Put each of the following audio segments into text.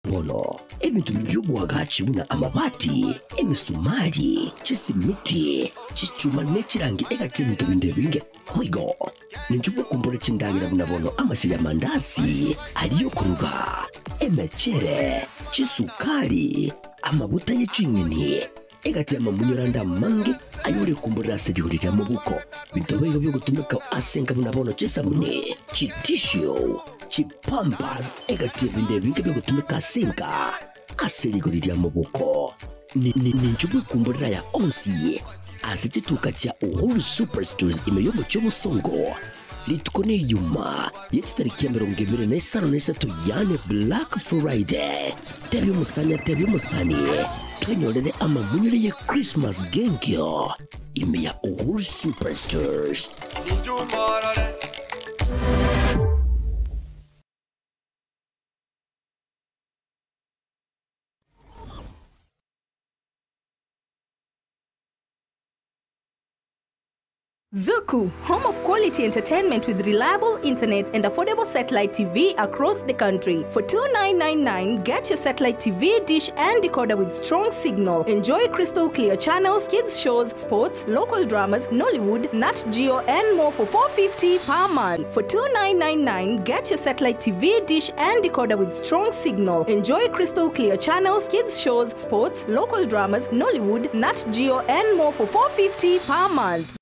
Bono ebinto biria bi'oboagachi buna amabati, emesumari, chisimiti, chichuma ne chirangi egati y'ebinto binde ebinge. Boigo ninche mokumbore chindagera buna bono amasio y'amandasi, aria y'okoruga, emechere, chisukari, amaguta ye ching'eni, egati y'amamunyoro ande amange ayorekumborera ase rigori ria mobuko. Binto boigo bi'ogotumeka ase enka buna bono chisabuni, chitishu, chipampers, egati y'ebinto ebinge bi'ogotumeka ase enka ase rigori ria mobuko. Ninche bwekumborera aya onsi ase chituka chia Uhuru Superstores ime y'omochie obosongo, rituko neyuma ye chitariki 23, yaani Black Friday. Tebia omosani atebie omosani, twenyorere amamunyore ye Christmas genkio ime ya Uhuru Superstores. Zuku, home of quality entertainment with reliable internet and affordable satellite TV across the country. For 2999, get your satellite TV, dish and decoder with strong signal. Enjoy crystal clear channels, kids shows, sports, local dramas, Nollywood, Nat Geo and more for 450 per month. For 2999, get your satellite TV, dish and decoder with strong signal. Enjoy crystal clear channels, kids shows, sports, local dramas, Nollywood, Nat Geo and more for 450 per month.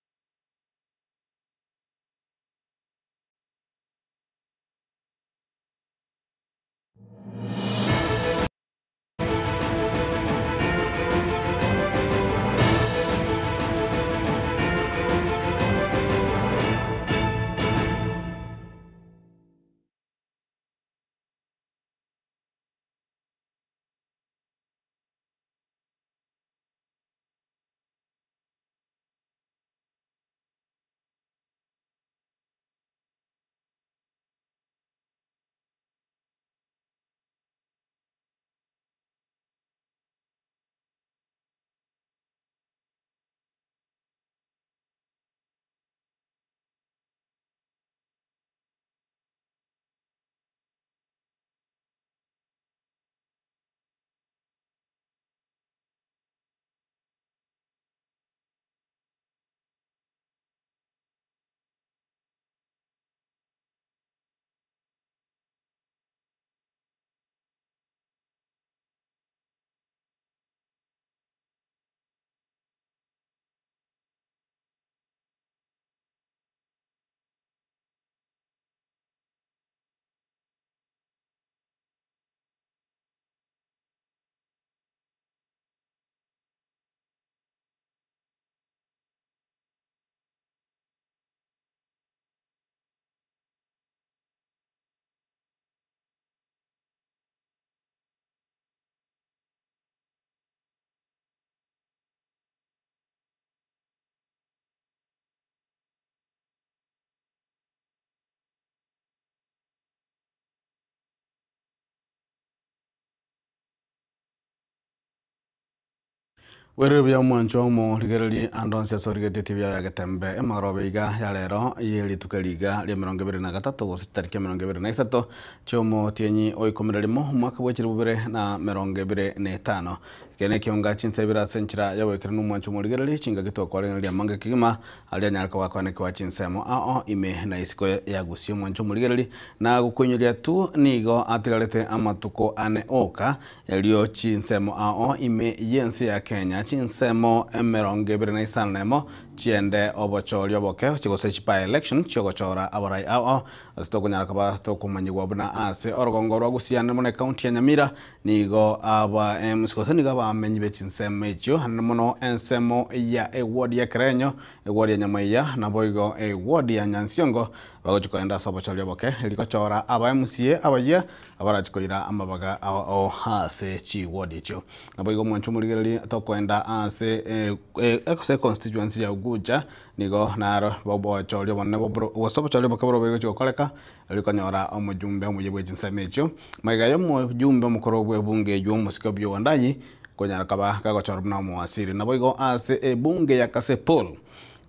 Bwerere buya omwanchwa omorigererie ande onsi ase origetie TV yao ya Getembe emagoroba iga ya rero ye rituko eri iga ria 23 gose chitariki 23 chiomotienyi o ikomi na rimo omwaka bwa 2025. Eke nekionga chinsa ibere ase enchera y'oboikeranu omwanchwa omorigererie chingaki twakwaregereria amange kegima aria anyare koba akoanekwa chinsemo ao ime na isiko ya gusii omwanchwa omorigererie na gokoinyoria tu nigo atigarete amatuko ane oka Erio chinsemo ao ime y'ense ya Kenya, chinsemo 25 chiende obochori oboke gose chi by-election chiogochora abarai ao ase tokonyara koba tokomanyigwa buna ase orogongo rwa Gusii ande mono ekaunti ya Nyamira nigo aba MC gose nigo abamenyi be chinsemo echio ande mono ensemo ya eward ya Kerenyo, eward ya Nyamaiya naboigo eward ya Nyansiongo bagochi kogenda ase obochori oboke erio gochora aba MCA abayia Abarachie koira amabaga ao ase chiwodi echio. Naboigo omwancho omorigereria tokoenda ase ase econstituency ya Ugunja, nigo naro obochori obonene gose obochori oboke borobe gochia gokoreka, erio konyora omojumbe omuya bwe chinsemo echio. Magega ya omojumbe omokoro bwe ebunge eywo omosike Opiyo Wandayi, konyara koba kagochorwa buna omowasiri. Naboigo ase ebunge ya Kasipul.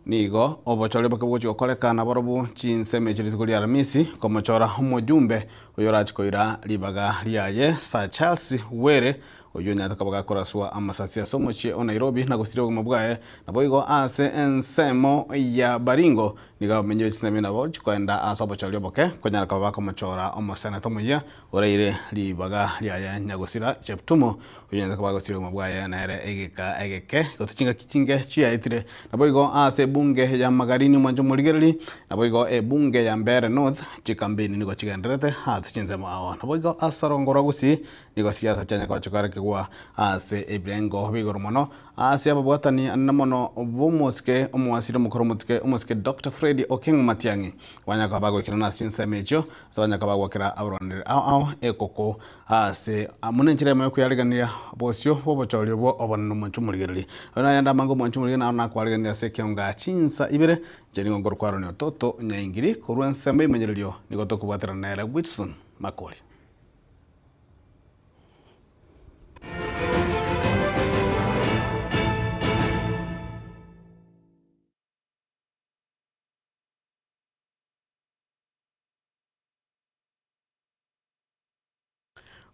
Nigo obochori boke bogochia gokoreka nabarobwo chinsemo echi rituko ria Aramisi, komochora omojumbe oyorache koira ribaga riaye Sir Charles Were, oyio onyarete koba gakoraswa amasasi ase omochie o Nairobi na gosiria obogima bwaye. Naboigo ase ensemo ya Baringo nigo abamenyi be chinsemo nabo chikoenda ase obochori oboke konyara koba bakomochora omoseneta omoyia oraire ribaga riaye nyagosira Cheptumo, oyio onyarete koba agosiria obogima bwaye nere egeka egeke gose chingaki chinge chiaetire. Naboigo ase ebunge ya Magarini omwancho omorigereri, naboigo ebunge ya Mbeere North, chikampeni nigo chigendererete ase chinsemo ao. Naboigo ase orongo rwa Gusii nigo siasa chianya koba chikoarekigwa ase ebirengo bia igoro mono, ase ababwatani anene mono b'omosike omowasiri omokoro omotike omosike Doctor Fred Okengo Matiang'i banya koba bagoikerana ase chinsemo echio ase banya koba bagwakera abarwaneri ao ao ekoko ase amo nenchera eyemo yokoyariganiria bosio bw'obochori obwo obonene omwancho omorigereri. Oyo nayende amange omwancho omorigereri naro nakwariganirie ase ekeonga chinsa ibere, inche nigo nkorokwa Aaron Ototo Nyaingiri korwa ensemo y'emenyererio nigo tokobwaterana nere Wilson Makori.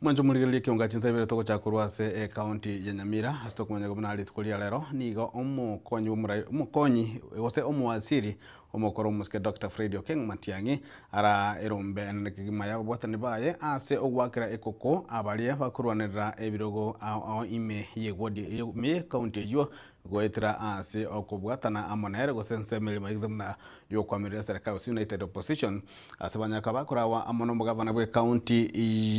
Mwanche omorigereria ekionga chinsa ibere togochaka korwa ase ecounty ya Nyamira ase tokomanya buna rituko ria rero nigo omokonyi bw'omorai omokonyi gose omowaziri omokoro omosike Doctor Fred Okeng Matiang'i ara erombe enene kegima ya ababwatani baye ase ogoakera ekoko abaria bakorwanerera ebirogo ao ao ime y'eward ime y'ecounty eyio goetera ase okobwatana amo nere gose ensemo eria maigete buna y'okoamerera eserekari gose United Opposition Ase banyaka bakorawa amo nomogavana bw'ecounty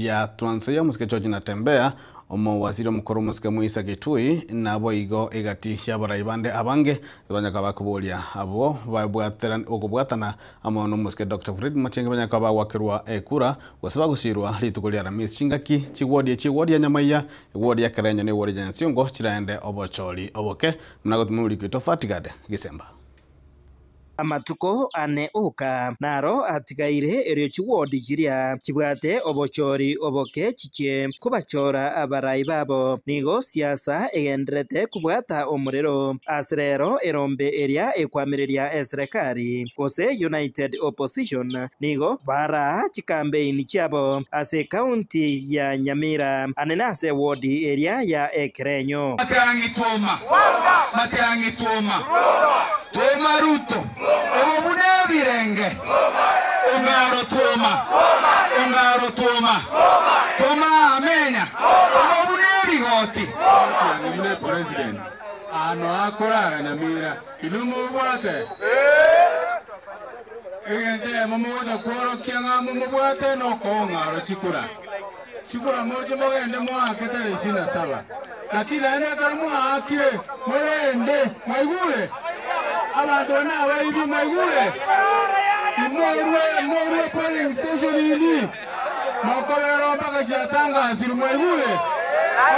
ya Trans Nzoia omosike George Natembeya, omowaziri omokoro omosike Muisa Gitui, naboigo egati y'abarai bande abange ase banyaka bakoboria abwo babwatera okobwatana amo nomosike Doctor Fred Matiang'i banyaka bagwakerwa ekura gose bagosirwa rituko ria Aramisi chingaki chigwodi echi ewodi ya Nyamaiya, ewodi ya Kerenyo na ewodi ya Nyansiongo chiraende obochori oboke buna gotuma omoriki oito Fatgard Gisemba. Amatuko ane oka naro atigaire erio chiwodi chiria chibwate obochori oboke chichie kobachora abarai babo. Nigo siasa egendererete kobwata omorero ase rero erombe eria ekwamireria eserekari gose United Opposition nigo baraa chikambeini chiabo ase ekaunti ya Nyamira ane nase ewodi eria ya Ekerenyo. Matiang'i twoma, Matiang'i twoma, Twoma Ruto, obo buna ebirenge, Ong'aro twoma, Ong'aro twoma, Twoma amenya, obo buna ebigoti. Matiang'i buna epresident, ano akorara Nyamira, inwe mobwate? Engencho eyemo mogocha kworokia ng'a momobwate nokoong'aro chikura. Chikura moche mogende moake tarehe 27. Lakini naende ekero mwaakire, morende, mwaigure? Abanto baria nabaibi, mwaigure? Imorue, morue polling station indi, mokobera oo mpaka chiatangasirwe, mwaigure?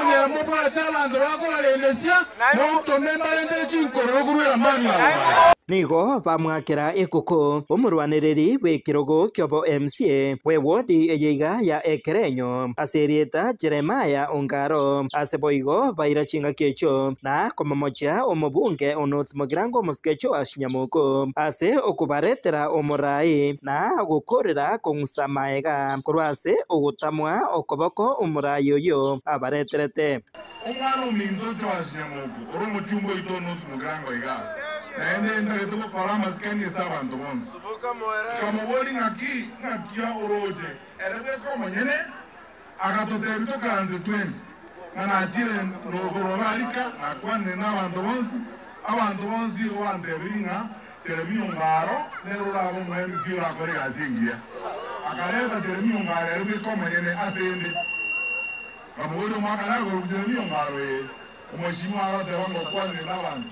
Onye mobwate abanto bakobarendesia, montome mbarentere chinkororo korwa eramani agwo. Nigo bamwakera ekoko omorwanereri bw'ekerogo ki'obo MCA bw'ewodi eye iga ya Ekerenyo ase erieta Jeremiah Ongaro. Ase boigo baira chingaki echio na komomochia omobunge o North Mugirango omosike Joash Nyamoko ase okobaretera omorai na gokorera kong'usa maega korwa ase ogotamwa okoboko omorai oyio abareterete. Omwana ominto Joash Nyamoku, ore omochumba oito o North Mugirango igaa, naende ntagete gokora amasikani ase abanto bonsi. Nkamoboria, Ng'aki ng'aki oroche? Ere bweka omonyene agatotebia tokaranse twensi, ng'a nachire korwa Barika, nakwanire nabanto bonsi. Abanto bonsi igo bantebirie ng'a Jeremia Ongaro nere orabe omo-MC orakore egasi engiya. Akareta Jeremia Ongaro ere bweka omonyene ase 'nde. Nkamoboria omwaka nagoro Jeremia Ongaro, ee, omweshimiwa agoteba ng'a okwanire nabanto.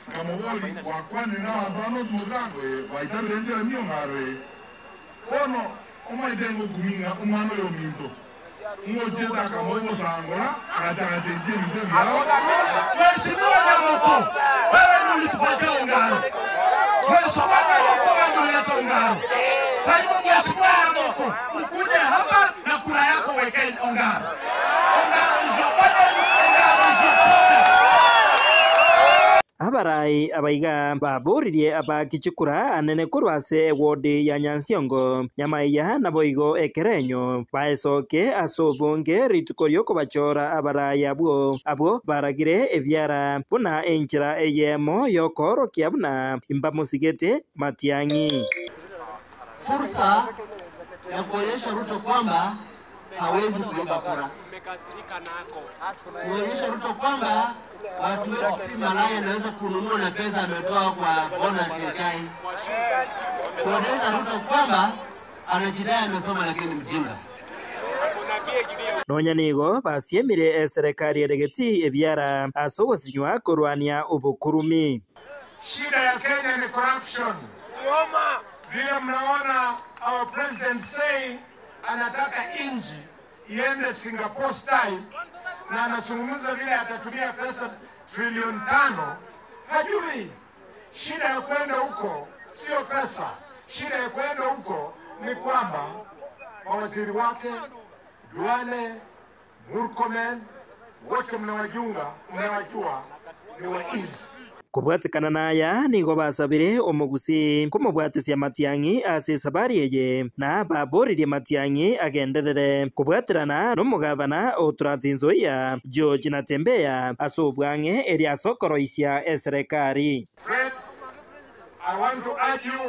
Nkamoboria, Gwakwanire nabanto bane omotango? Ee, gwaitabire Jeremia Ongaro, ee. Bono omaete ngokumia ng'a omwana oyo ominto ng'ochiete akamoa ogosangora, agachagachenchia ebinto ebiao. Mweshimiwa Nyamoku, wewe ndio ulitupatia Ongaro. Mheshimiwa Nyamoku wewe ndio ulileta Ongaro. Kwa hivyo Mheshimiwa Nyamoku, ukuje hapa na kura yako weke Ongaro. Ongaro is your burden, Ongaro is your problem. Abarai abaiga baboririe abaaki chikura anene korwa ase ewodi ya Nyansiongo, Nyamaiya naboigo Ekerenyo, baesoke ase obonge rituko ri'okobachora abarai abwo, abwo baragire ebiara buna enchera eyemo y'okoorokia buna imbamosigete Matiang'i. Fursa ya kuonyesha Ruto kwamba hawezi kuiba kura, kuonyesha Ruto kwamba watu wetu si malaya, anaweza kununua na pesa ametoa kwa bonus ya chai, kuonyesha Ruto kwamba anajidai amesoma lakini mjinga. Nonya nigo basiemire eserekari eregeti ebiara ase ogosinywa korwania obokurumi. Shida ya Kenya ni corruption. Vile mnaona our president saying anataka inji iende Singapore style, na anazungumza vile atatumia pesa trilioni 5, hajui shida ya kwenda huko sio pesa. Shida ya kwenda huko ni kwamba mawaziri wake Duale, Murkomen wote mnawajunga, mnawajua ni waizi. Kobwatekana naya nigo basabire omogusi komobwatisia Matiang'i ase esabari eye na baboririe Matiang'i agenderere kobwaterana nomogavana o Trans Nzoia George Natembeya ase obwang'e eri ase okoroisia eserekari. Fred, I want to urge you,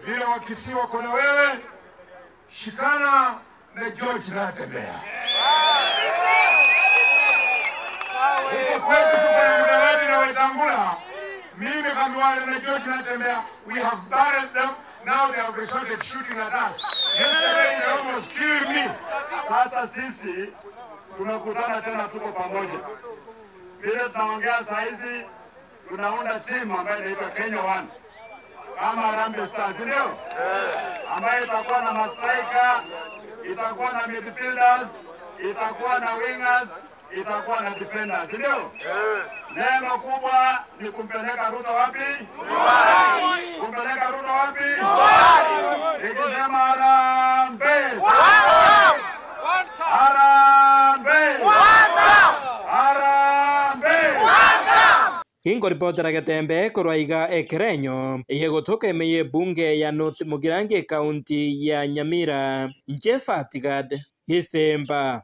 vile Wakisii wako na wewe, shikana na George Natembeya. Huko kwetu tuko na Mudavadi na Wetangula. Mimi Khalwale na George Natembeya, we have buried them. Now they have resorted shooting at us. Yesterday they almost killed me. Sasa sisi tumekutana tena, tuko pamoja. Vile tunaongea saa hizi, tunaunda timu ambayo inaitwa Kenya One kama Harambee Stars, ndio ambayo itakuwa na mastriker, itakuwa na midfielders, itakuwa na wingers, itakuwa na defenders, ndio. Lengo kubwa ni kumpeleka Ruto wapi? Kumpeleka Ruto wapi? Nikisema harambee, harambee, harambee. Inkoripotera Getembe korwa iga Ekerenyo eye gotoka ime ya ebunge ya North Mugirango ekaunti ya Nyamira inche Fatigad Gisemba.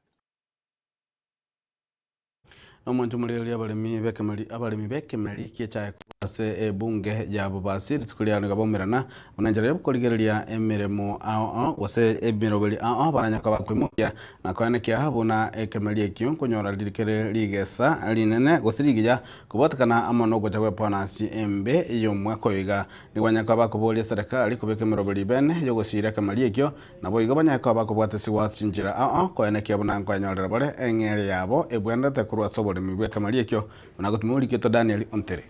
Omonto murigereria abaremi bekemeri abaremi bekemeri kiechae ase ebunge ya Bobasi rituko ria nigo baumerana buna enchera ya okorigereria emeremo ao gose emeroberi ao baranyaka bakoimokia na koenekia buna ekemeri ekio nkonyora ririkere rigesa rinene gose rigiya kobwatekana amo na ogocha gwa ebonus embe y'omwaka oyo iga. Nigo banyaka bakoboria eserekari kobeka emeroberi bene yogosira ekemeri ekio nabo igo banyaka bakobwatesiwa ase chinchera ao koenekia buna nkoenyorera bare eng'ere yabo ebwenerete korwa ase oboremi bwa ekemeri ekio buna gotumia orikito Daniel Ontere.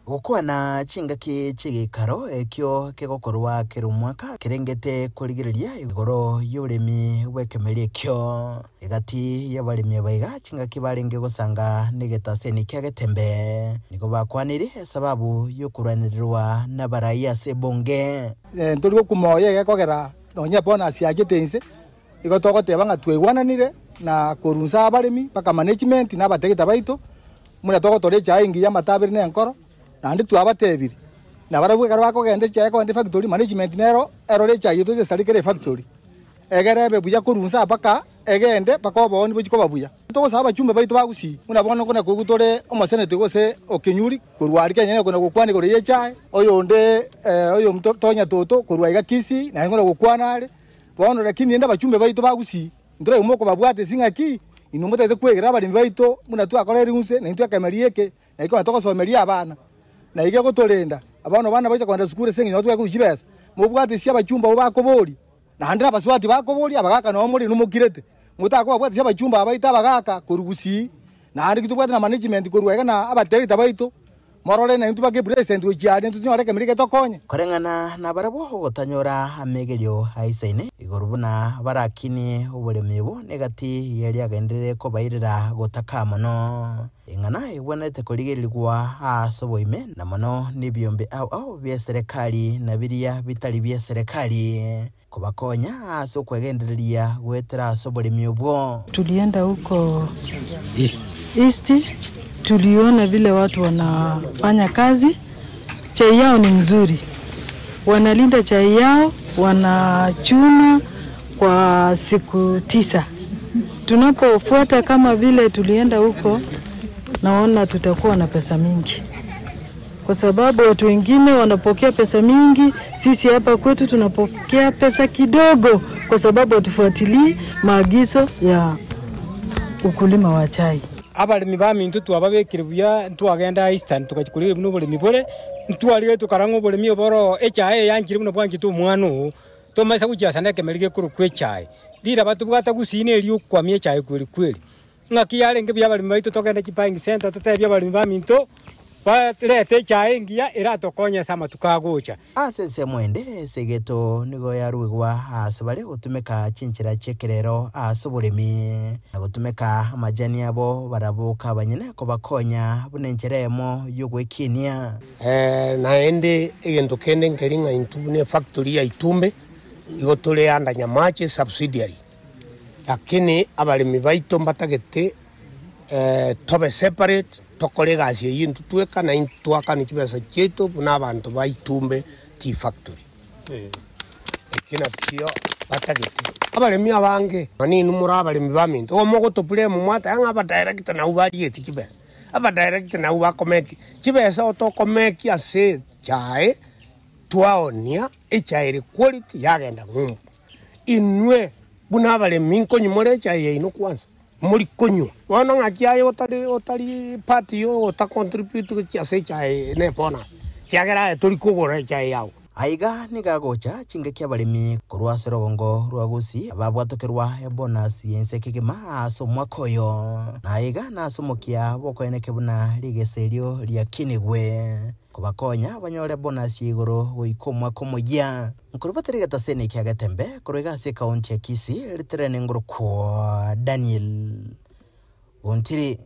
Gokwana chingaki chi'egeikaro ekio kegokorwa kera omwaka kerengete korigereria igoro y'oboremi bw'ekemeri ekio. Egati y'abaremi aba iga chingaki barenge gosanga negetaseni kia Getembe, nigo bakwanire esababu y'okorwanererwa n'abarai ase ebonge. Ntori gokumoya egekogera nonya bonus yachete inse, igo togoteba ng'a twaigwananire na korunsa abaremi mpaka management na abategeta baito, muna togotora echae engiya amatabere na enkoro, naende twabatebire. Na barabwo ekero bakogenda echae kogenda efactory, management nero erore echae yaito esesari kere efactory. Egere ebe buya korunsa mpaka egende mpaka obooni bochie koba buya. Togosaba abachumbe baito bagusii, buna bono kona koigwa tore omosenate gose okenyuri, korwa aria Kenya kona gokwana igoro ya echae, oyonde oyo tonya toto korwa iga Kisii, naye kona gokwana are. Bono lakini ende abachumbe baito bagusii, ntoraigwa mokobabwata ase ng'aki, inwe motagete kwegera abaremi baito buna twakora erunse, naintwe ekemeria eke, naiko nabo togosomeria abana. Na iga egotorenda, abana bana bacha kogenda sukuru ase eng'encho twakure chibesa, mobwate ase abachumba abo bakobori, naende abaswati bakobori, abagaka nabo more nomokirete. Motakobabwate ase abachumba aba baito abagaka korwa Gusii, naende ki tobwate na management korwa iga na abatereta baito, morore naintwe mpaka epresident gochia aria ntonyore ekemeri getokonye. Koreng'ana nabarabwo ogotanyora amegerio aisaine igoro buna barakinie oboremi obo negati y'eria agenderere kobairera gotaka mono. Eng'ana egwenerete korigererigwa ase oboime na mono nebiombe ao ao bi'eserekari na biria bitari bi'eserekari. Kobakonya ase okwegendereria goetera ase oboremi obwo. Tulienda huko East, tuliona vile watu wanafanya kazi. Chai yao ni mzuri, wanalinda chai yao, wanachuna kwa siku 9. Tunapofuata kama vile tulienda huko, naona tutakuwa na pesa mingi, kwa sababu watu wengine wanapokea pesa mingi, sisi hapa kwetu tunapokea pesa kidogo, kwa sababu hatufuatilii maagizo ya ukulima wa chai. Abalimi ba mintu twababekire buya ntwagenda Eastern tukachikurire buno obulimi bure ntwarire tukarang'a obulimi oboro echae eyanchire buno bwanchete omwana oo tomaisa gochiasana ekemeri gekoro kwa echae rira batobwata gusina erio okwamia echae kweri kweri ng'aki yarenge buya abalimi baito togende chibuying center totebie abalimi ba minto barete echae engiya eratokonya ase amatuko agocha. Ase ensemo ende esegeto nigo yaruegwa ase bare gotumeka chinchera chi'ekerero ase oboremi na gotumeka amajani abo baraboka abanyene kobakonya buna enchera emo y'ogwekinia. Naende egento kende nkeri ng'a intwe buna efactory ya Itumbe, igo tore under Nyamache subsidiary. Lakini abaremi baito mbatagete tobe separate, tokore egasi eyio intwe tweka, na intwe twakane chibesa chiaito buna abanto ba Itumbe Tea Factory. Eki nakio batagete. Abaremi abange, maninu more abaremi baminto, igo mogotopura emomwata ng'a abadirector nabwo barieti chibesa, abadirector nabwo bakomeki chibesa otokomeki ase echae, twaonia echae ere quality yagenda ng'umbu. Inwe buna abaremi nkonywa more echae yaino kwanza, mori konywa. Bono ng'aki aye otari otari part yo otacontribute gochia ase echae ne bonus, kiagera aye tori kogora echae yago. Aiga nigo agocha chingaki abaremi korwa ase orogongo rwa Gusii babwatokerwa ebonus y'ense kegima ase omwaka oyo. Na aiga nase omokia bw'okoeneke buna rigesa erio riakinigwe kobakonya banyore bonus ya igoro goika omwaka omoyia. Nkorobotera egetaseni ekia Getembe korwa iga ase ekaunti ya Kisii riterene ngorokwo Daniel Ontiri.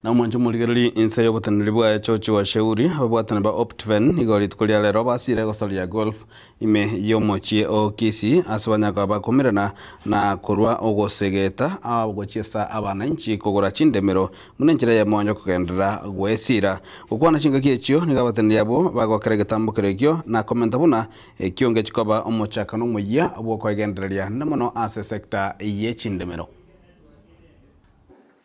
Na omwancho omorigereri inse y'oboteneneri bwaye George Washauri, ababwatani ba Optven nigo rituko ria rero basire gosaria golf ime y'omochie o Kisii ase banyaka bakomerana na korwa ogosegeta agochiesa abananchi kogora chindemero buna enchera eyemo yokogenderera gwesira. Gokwana chingaki echio nigo abateneneri abwo bagokera egetambo kero ekio na komenta buna ekio ngechikoba omochakano omoyia bw'okoegendereria namono ase sector ye chindemero.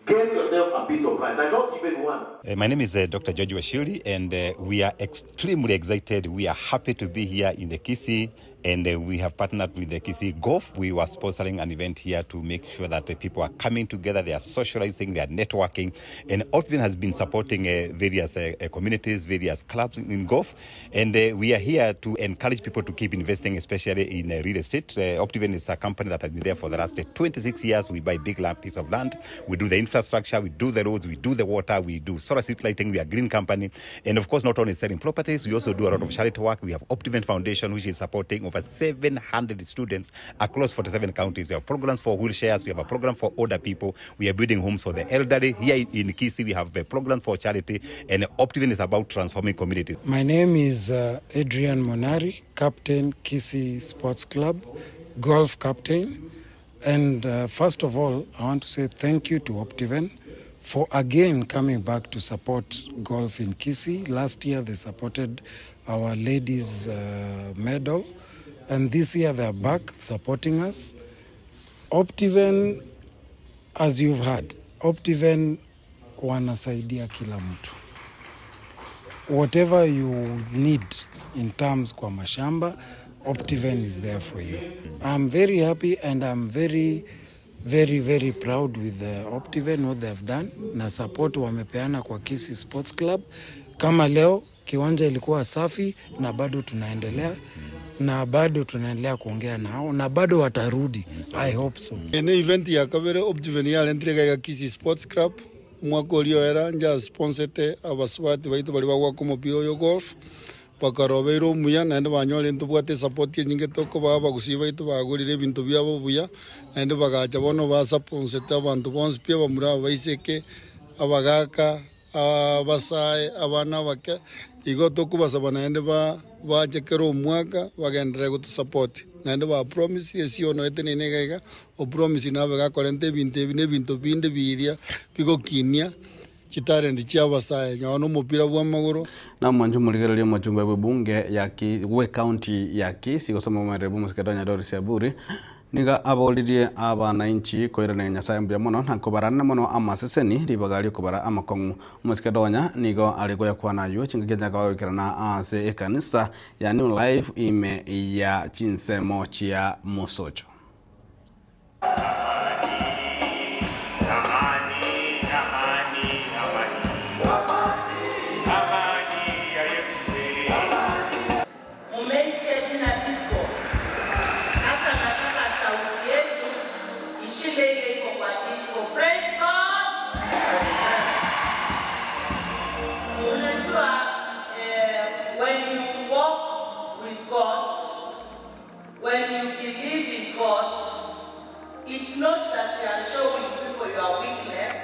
Get yourself a piece of land, and not even one. My name is Dr. George Wachiuri, and we are extremely excited. We are happy to be here in the Kisii, and we have partnered with the Kisii Golf. We were sponsoring an event here to make sure that people are coming together, they are socializing, they are networking, and Optiven has been supporting various communities, various clubs in golf, and we are here to encourage people to keep investing, especially in real estate. Optiven is a company that has been there for the last 26 years. We buy big land, piece of land, we do the infrastructure, we do the roads, we do the water, we do solar street lighting, we are a green company, and of course, not only selling properties, we also do a lot of charity work. We have Optiven Foundation, which is supporting over 700 students across 47 counties. We have programs for wheelchairs, we have a program for older people, we are building homes for the elderly. Here in Kisii, we have a program for charity, and Optiven is about transforming communities. My name is Adrian Monari, captain Kisii Sports Club, golf captain. And first of all, I want to say thank you to Optiven for again coming back to support golf in Kisii. Last year they supported our ladies medal, and this year they are back supporting us. Optiven, as you've heard, Optiven wanasaidia kila mtu. Whatever you need in terms kwa mashamba, Optiven is there for you. I'm very happy and I'm very very very proud with the Optiven, what they have done na support wamepeana kwa Kisii Sports Club. Kama leo kiwanja ilikuwa safi na bado tunaendelea na bado tunaendelea kuongea nao na bado watarudi. I hope so. Ene event ya kabere Optiven yarentire gaiga Kisii Sports Club omwaka oria oera nja sponsete abasubati baito bari bagwaka omopira oyo golf bakarobeire omuya naende banyore ntobwate support enyinge tokobaa abagusii baito bagorire ebinto biabo buya naende bagacha bono basaponsete abanto bonsi pi abamura aba baiseke abagaka Abasae, abana abake, igo tokobasaba naende bache kera omwaka bagenderere gotosupport. Naende ba promise esiono eteneine iga iga, opromise nabe gakorenta ebinto ebi na ebinto binde biria bigokinia chitalent chia abasae nonye na omopira bw'amagoro. Na omwancho omorigereria omochumbe bw'ebunge ya Ki bw'ecounty ya Kisii gose omomereri bw'omosekedonya Doris Aburi nigo aboririe abanainchi koiraneria Nyasae mbuya mono na kobarana mono amaseseni ribaga ri'okobara amakong'u. Omosekedonya nigo are goyakwana ayio chingaki anyare koba goikerana ase ekanisa ya New Life ime ya chinsemo chia Mosocho. Mumeisikia jina disco. Sasa nataka sauti yetu ishinde ile iko kwa disco. Praise God. Unajua eh, when you walk with God, when you believe in God, it's not that you are showing people your weakness.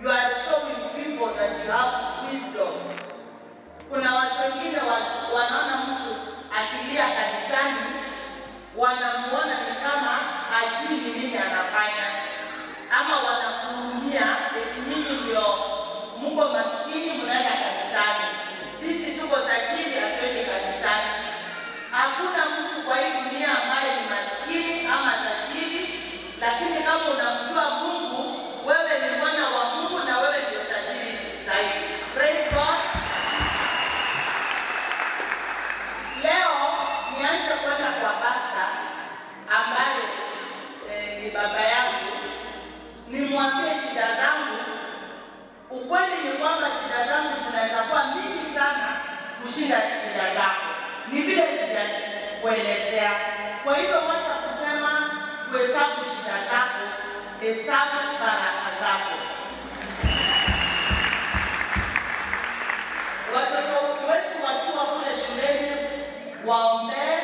You are showing people that you have wisdom. Kuna watu wengine wanaona mtu akilia kanisani, wanamuona ni kama hajui ni nini anafanya, ama wanakuhurumia eti nyinyi ndio mko maskini mnaenda kanisani, sisi tuko tajiri hatuendi kanisani. Hakuna mtu kwa hii dunia ambaye ni maskini ama tajiri, lakini kama unamjua Mungu, wewe ni mwana wa Mungu na wewe ndio tajiri zaidi. Praise God. Leo nianze kwenda kwa pasta ambaye ni baba yangu, nimwambie shida zangu. Ukweli ni kwamba shida zangu zinaweza kuwa mingi sana kushinda shida zako, ni vile sijakuelezea. Kwa hivyo wacha kusema kuhesabu shida zako, hesabu baraka zako. Watoto wetu wakiwa kule shuleni waombee,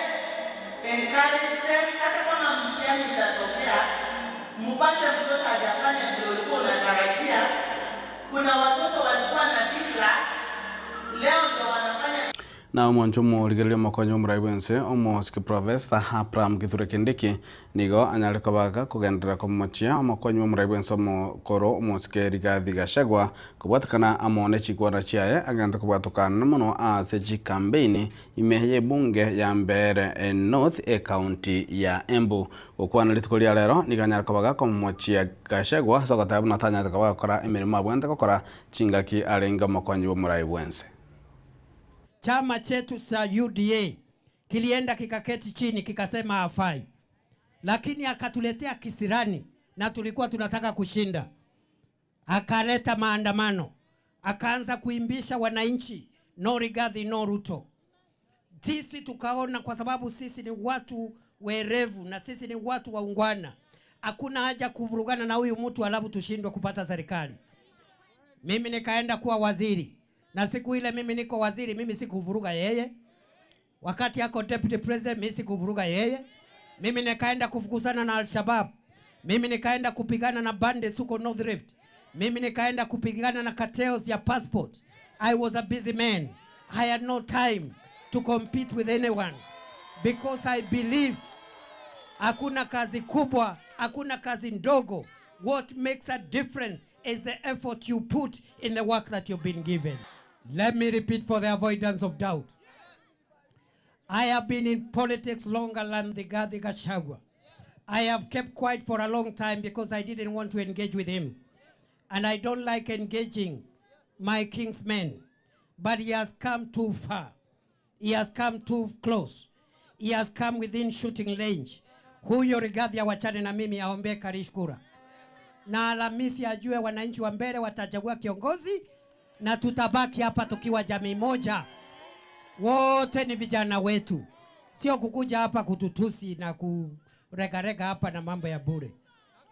encourage them. Hata kama mtihani itatokea, mpate mtoto hajafanya vile ulikuwa unatarajia. Kuna watoto walikuwa na D class, leo ndo wanafanya Na omwancho omorigereria omokonyi omorai bwense omosike professor Abraham Kithure Kindiki nigo anyare kobaga kogenderera komochia omokonyi omorai bwense omokoro omosike Rigathi Gachagua kobwatekana amo ne chikwana chiaye agente kobwatokana mono ase chikambeini ime ya ebunge ya Mbeere North ecounty ya Embu. Gokwana rituko ria rero nigo anyare kobaga komochia Gachagua ase ogoteba buna atanyarete koba gokora emirimo abwente gokora chingaki arenge omokonyi bwa omorai bwense. Chama chetu cha UDA kilienda kikaketi chini kikasema hafai, lakini akatuletea kisirani na tulikuwa tunataka kushinda. Akaleta maandamano, akaanza kuimbisha wananchi no Rigathi no Ruto. Sisi tukaona kwa sababu sisi ni watu werevu na sisi ni watu waungwana, hakuna haja kuvurugana na huyu mtu alafu tushindwe kupata serikali. Mimi nikaenda kuwa waziri, na siku ile mimi niko waziri, mimi sikuvuruga yeye. Wakati ako deputy president, mimi sikuvuruga yeye. Mimi nikaenda kufukuzana na Al-Shabaab. Mimi nikaenda kupigana na bandits huko North Rift. Mimi nikaenda kupigana na cartels ya passport. I was a busy man. I had no time to compete with anyone because I believe hakuna kazi kubwa, hakuna kazi ndogo. What makes a difference is the effort you put in the work that you've been given. Let me repeat for the avoidance of doubt. I have been in politics longer than Rigathi Gachagua. I have kept quiet for a long time because I didn't want to engage with him. And I don't like engaging my kingsmen. But he has come too far. He has come too close. He has come within shooting range. Huyo Rigathi awachane na mimi aombee Karish kura. Na Alhamisi ajue wananchi wa Mbeere watachagua kiongozi na tutabaki hapa tukiwa jamii moja. Wote ni vijana wetu, sio kukuja hapa kututusi na kuregarega hapa na mambo ya bure.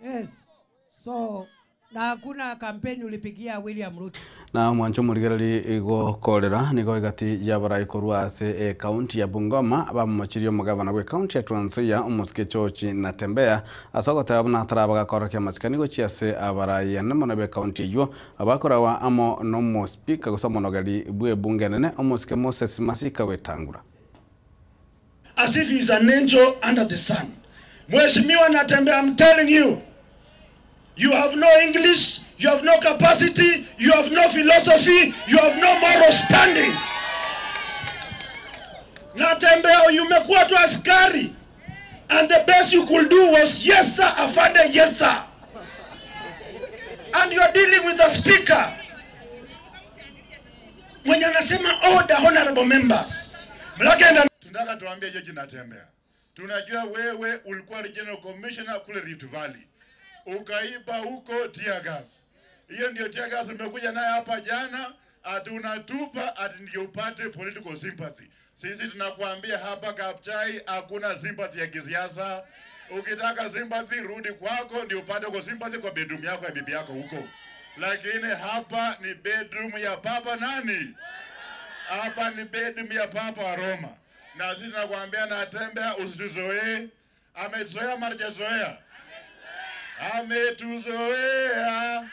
Yes. So Na hakuna kampeni ulipigia William Ruto. Na omwancho omorigereri igokorera nigo egati yabarai korwa ase ekaunti ya Bungoma bamomochirie omogavana bwa ekaunti ya Trans Nzoia omosike George Natembeya ase ogoteba buna ataraba gakorokia amasikani gochia ase abarai ane mono ba ekaunti eywo abakorawa amo na omospika gose omonogeri bwa ebunge enene omosike Moses Masika Wetangula. As if he's an angel under the sun. Mheshimiwa Natembeya, I'm telling you, you have no English, you have no capacity, you have no philosophy, you have no moral standing. Natembeya, umekuwa tu askari and the best you could do was yes sir, afande, yes sir. And you are dealing with a speaker mwenye anasema order honorable members. Mlagenda Tunataka tuambie George Natembeya, tunajua wewe ulikuwa regional commissioner kule Rift Valley, ukaiba huko tear gas. Hiyo ndio tear gas umekuja nayo hapa jana, ati unatupa ati ndio upate political sympathy. Sisi tunakuambia hapa Kabuchai hakuna sympathy ya kisiasa. Ukitaka sympathy rudi kwako ndio upate kwa sympathy kwa bedroom yako ya bibi yako huko, lakini hapa ni bedroom ya papa nani? Hapa ni bedroom ya papa wa Roma, na sisi tunakuambia Natembeya, usituzoee. Ametuzoea ama hajazoea? Ametuzoea,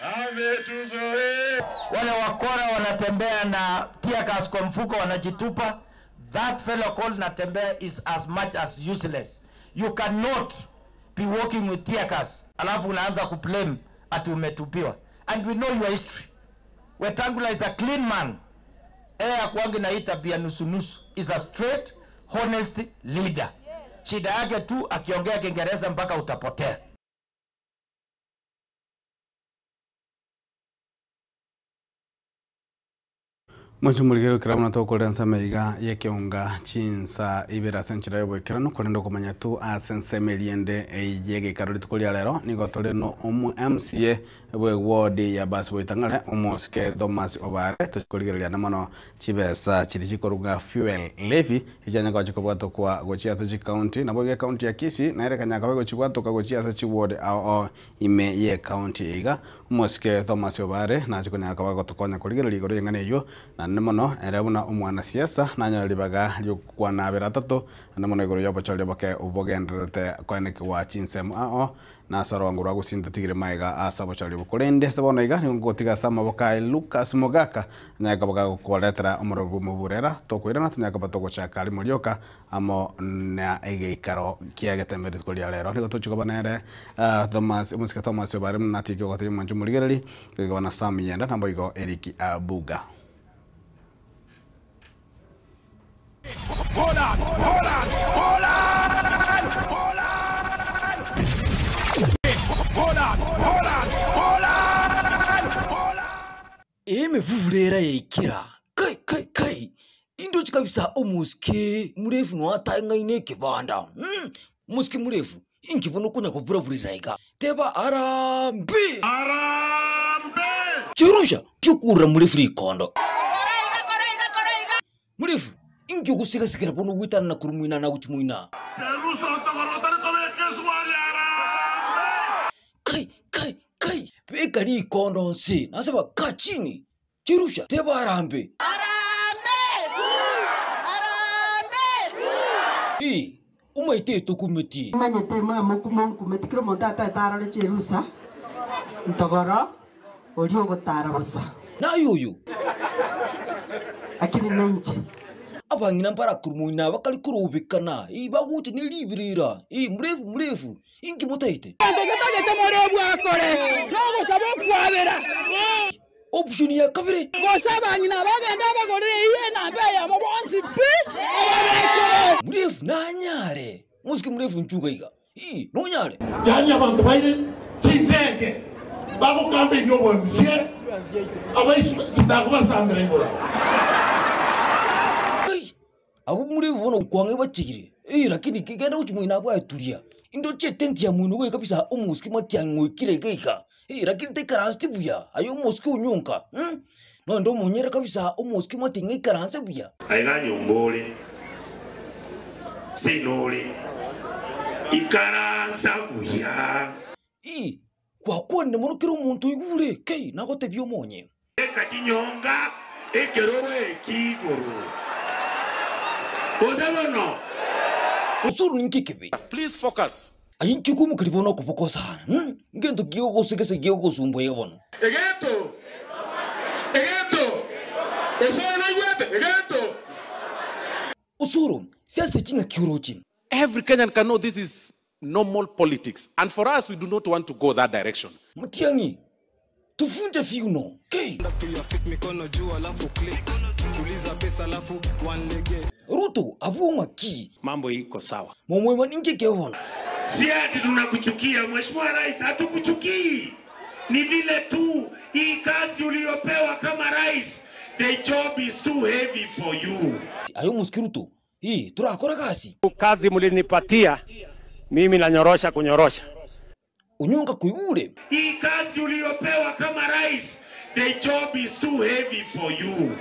ametuzoea. Wale wakora wanatembea na tear gas kwa mfuko wanajitupa. That fellow called Natembeya is as much as useless. You cannot be working with tear gas alafu unaanza kublame ati umetupiwa. And we know your history. Wetangula is a clean man. Yeye hakuangi na hii tabia nusu nusu. Is a straight, honest leader. Shida yake tu akiongea Kiingereza mpaka utapotea. Mwancho omorigeri okera buna tokorera ensemo iga ya ekeunga chinsa ibere ase enchera ya oboikeranu korende okomanya tu ase ensemo eria ende eye egeikaro rituko ria rero nigo tore na omo MCA bwa eward ya Basweti-Ng'are omosike Thomas Obare tochikorigereria na mono chibesa chiria chikoruga fuel levy echianya koba chikobwatokwa gochia ase chikaunti nabo iga ekaunti ya Kisii nere ekanya koba egochibwatoka gochia ase chiward ao ime ya ekaunti iga omosike Thomas Obare nachikonyara koba agotokonya korigereria igoro ya eng'ana eywo naende mono ere buna omwanasiasa nanyora ribaga riokwana abere atato naende mono igoro ya obochori oboke obogendererete koenekewa chinsemo ao nase orogongo rwa gusii ntotigire magega ase obochori obo korende ase bono iga nigo ngotiga ase amaboko aye Lucas Mogaka anyare koba gagokoretera omorobi bwa omoburera tokoirana tonyare koba togochaka aria morioka amo na egeikaro kia egetembe rituko ria rero nigo tochia koba nere Thomas omosike Thomas Obare buna natiga gotebia omwancho omorigereri toigo na Sam Yenda nabo igo Eric Abuga. Emebubura era yaikera kai kai kai indochi kabisa omosike murefu noatang'aine ekebanda mm, omosike murefu inki bono okonya koburaburera iga teba harambee Cherusha kiokurura murefu rikondo murefu inki ogosigasigera bono goetanana korwa moina na gochia moina kai kai kai beka rikondo nse naseba kaa chini Cherusha teba harambee Ee, omaete etokumeti. Manyete mama okumo nkumeti kera omonto ataete arore cherusa ntogoro oria ogotara bosa. Naye oyo. Lakini nainche. Abang'ina mbarakorwa moina bakare korobekana, ee, bagocha ne ribirira, ee, murefu murefu, inki motaete? Egento getagete more obwakore nogosaba okwabera. Option ya kabere. Gose abang'ina bagende abagorere eyio enamba eyemo bonsi pi ababekere. Murefu nanyare, mosike murefu nchuga iga, ii, nonyare. Yaani abanto baire chindege bagokambeirie obonsie abaisi chitakobasambera igoro. Ai, abwo murefu bono kwang'e bachire, ii, lakini genda gochia moino abwo aye Indoche etenti ya moino goika kabisa omosike matiang'i oikire iga iga, eh, lakini taikaranse buya, aye omosike onyonka, mm, nonde omonyere kabisa omosike matiang'i aikaranse buya. Aiga nyomba ore, seino ore, ikaransa buya. Ii, Gwakwanire mono kera omonto oigure, kei, nagotebia omonye. Beka chinyonga ekeroro eki igoro, gose bono. Osoro ninki ekebe? Please focus. Aye inki okoimokeria bono okoboko sana? Hmm? Ngento ki ogosegesa gegogosumbua iga bono? Egento! Egento! Osoro noigwete? Egento! Osoro, siasa ching'aki oroche? Every Kenyan can know this is normal politics and for us we do not want to go that direction. Matiang'i, tufunje viuno, kei! Ruto, abwo ng'aki? Mambo iko sawa. Momoima ninki ekebe bono? Si ati tunakuchukia Mheshimiwa Rais, hatukuchukii. Ni vile tu hii kazi uliyopewa kama rais, the job is too heavy for you. Aye omosike Ruto, Hii, torakore gasi. Kazi mlinipatia mimi nanyorosha kunyorosha. Onyonka koigure. Hii kazi uliyopewa kama rais, the job is too heavy for you.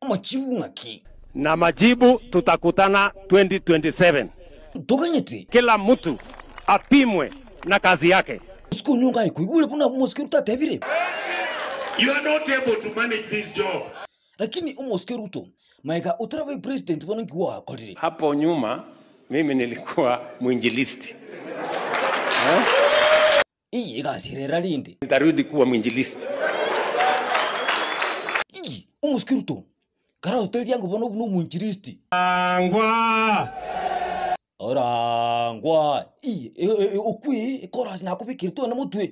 Amachibu ng'aki? Na majibu tutakutana 2027. Toganyete. Kila mtu apimwe na kazi yake. Osike Onyonka aye koigure buna omosike Ruto atebire. You are not able to manage this job. Lakini omosike Ruto, maega otarabe president bono nki gwakorire? Hapo nyuma mimi nilikuwa mwinjilisti. Eh? Ii egasi ere era rende. Nitarudi kuwa mwinjilisti. Ii, omosike Ruto, karagoteria ng'a bono buna omwinjilisti. Angwa! Orangwa! Ii, okwe ekorasi nakobekire twana motwe.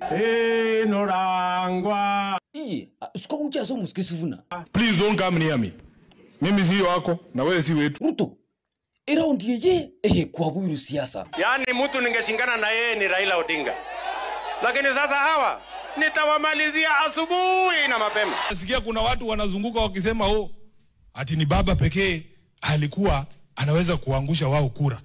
Norangwa! Ii, suka gochia ase omosike Sifuna. Please don't come near me. Mimi si wako na wewe si wetu. Ruto, eraundi eye egekwabwirwe siasa. Yaani mtu ningeshingana na yeye ni Raila Odinga. Lakini sasa hawa nitawamalizia asubuhi na mapema. Nasikia kuna watu wanazunguka wakisema oh, ati ni baba pekee alikuwa anaweza kuangusha wao kura.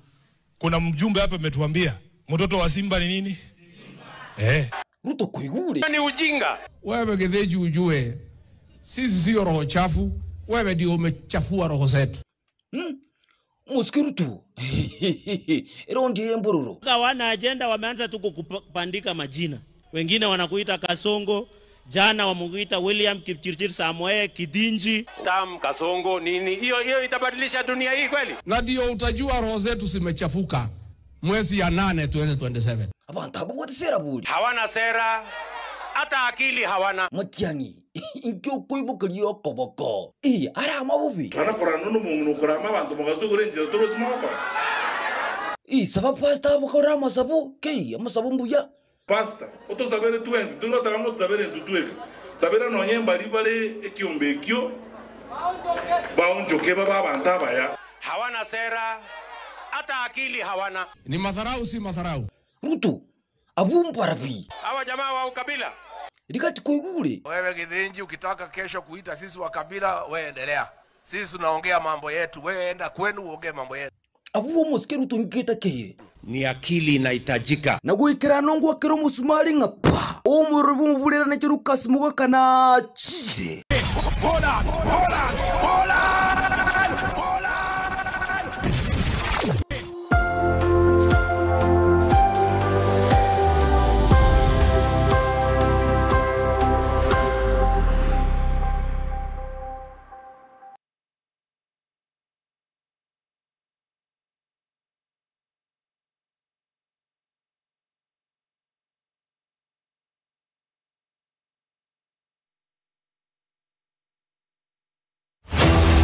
Kuna mjumbe hapa ametuambia mtoto wa Simba ni nini? Simba. Eh. Ruto kuigure. Ni ujinga. Wewe Githinji ujue sisi sio roho chafu, wewe ndio umechafua roho zetu. Mosike Ruto. Eraundi eye mbororo. Hawana ajenda, wameanza tu kukupandika majina. Wengine wanakuita Kasongo, jana wamukuita William Kipchirchir Samoei Kidinji. Tam Kasongo nini? Hiyo hiyo itabadilisha dunia hii kweli? Na ndio utajua roho zetu zimechafuka mwezi ya 8 2027. Abantu abo bote sera buri. Hawana sera, hata akili hawana. Matiang'i, inki okoimokeria okoboko. Ii, ara amabobe. Twanakora nono mong'ina okorama abanto mogasogora enchera torochi mogokora. Ii, saba pastor abakorera amasabo, kei, amasabo mbuya. Pastor, otosabere twensi, torigotaka ng'a otusabere intwe tweka. Sabera nonye mbari bare ekiombe ekio, baonchoke babe abanto abaya. Hawana sera, hata akili hawana. Ni madharau si madharau. Ruto, abwo mbarabi. Hawa jamaa wa ukabila. Rigati koigure. Wewe Githinji ukitaka kesho kuita sisi wa kabila, wewe endelea. Sisi tunaongea mambo yetu, wewe enda kwenu uongee mambo yetu. Abwo omosike Ruto nketa keire. Ni akili inahitajika. Na goikera nongo akero omusumari ng'a pa. Omorero bw'omoburerane Cherukasi mogakana chire. Hold on, hold on, hold on, hold on.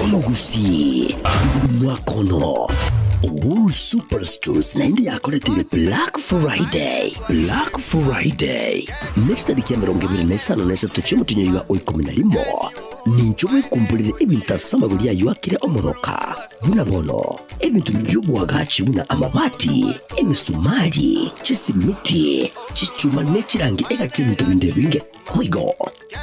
Omogusi mwakono Uhuru Superstores naende yakoretire Black Friday. Black Friday ne chitariki ya 23 chi'omotinyo iga o 11 nincho bwekumburire ebinto ase amagori aywo akire omoroka buna bono ebinto biby'obwagachi buna amabati emisumari chisimiti chichuma ne chirangi egati ebinto binde ebinge boigo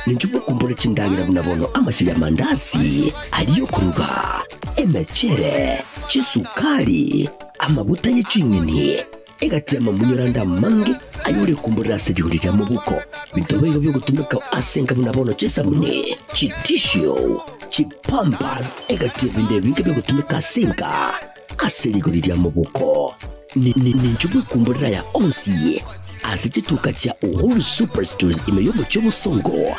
nincho bwekumbura chindagera buna bono amasiri amandasi ariyo kuruga emechere chisukari amabuta y'eching'eni egati amamunyoranda mange ayore kumburira ase rigori ria mobuko binto bigo byogotumika ase enka buna bono chisabuni chitishu chipampas egati ebinto ebinge byogotumika ase enka ase rigori ria mobuko nincho bwekumburira ya onsi Ase chituka chia Uhuru Superstores ime y'omochie obosongo,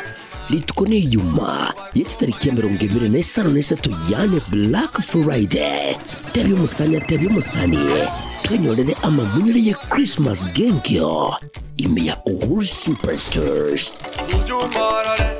rituko na ejuma ye chitariki 23 yaani Black Friday. Tebia omosani atebie omosani twenyorere amamunyore ye Christmas genkio ime ya Uhuru Superstores. Ninchu morore.